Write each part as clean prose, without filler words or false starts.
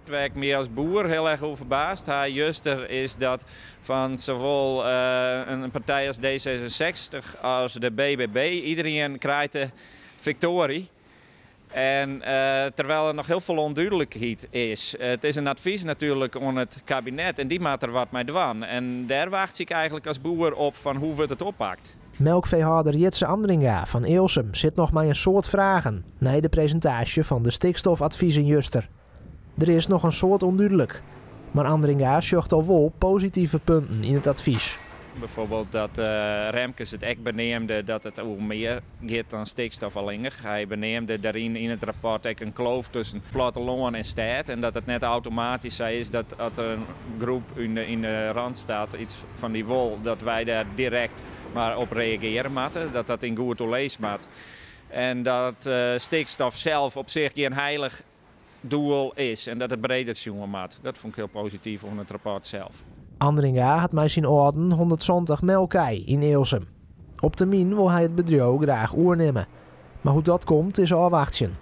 Wêr't ik my as boer hiel erch oer ferbaasd ha juster is dat fan sawol in partij as D66 as de BBB iderien krijt de fiktoarje. En terwyl der noch hiel folle ûndúdlikheid is. It is in advys natuerlik oan it kabinet en dy moat der wat mei dwaan. En dêr wachtsje ik eigentlik as boer op fan hoe wurdt it oppakt. Melkfeehâlder Jitse Andringa fan Ealsum sit noch mei in soad fragen nei de presintaasje fan de stikstofadvizen juster. Der is noch in soad ûndúdlik, mar Andringa sjocht al wol positive punten yn it advys. Bijvoorbeeld dat Remkes it ek beneamde dat it oer mear giet dan stikstof allinnich. Hy beneamde dêryn yn it rapport ek in kloof tusken plattelân en stêd en dat it net automatysk sa is dat as der in groep yn de Randstad iets fan dy wol, dat wy dêr direkt mar op reagearje moatte, dat dat yn goed oerlis moat. En dat stikstof sels op sich gjin heilich doel is en dat it breder sjoen moat. Dat fûn ik hiel posityf oan it rapport sels. Andringa hat mei syn âlden 170 melkkij yn Ealsum. Op termyn wol hy it bedriuw graach oernimme. Mar hoe't dat komt is ôfwachtsjen.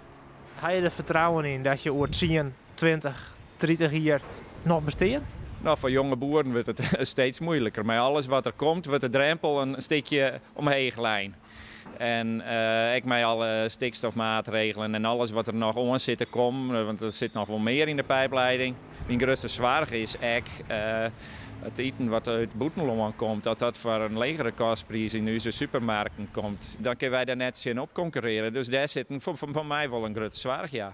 Ha je der fertrouwen yn dat je oer 10, 20, 30 jier noch bestean? No, foar jonge boeren wurdt it steeds muoiliker. Mei alles wat der komt, wurdt de drempel in stikje omheech lein. En ek mei alle stikstofmaatregelen en alles wat der noch oan sit te kommen, want der sit noch wol mear yn de pyplieding. Myn grutste soarch is ek it iten wat út it bûtenlân komt, dat dat foar in legere kostpriis yn ús supermerken komt. Dan kinne wy dêr net tsjinop konkurrearje. Dus dêr sit foar my wol in grutte soarch, ja.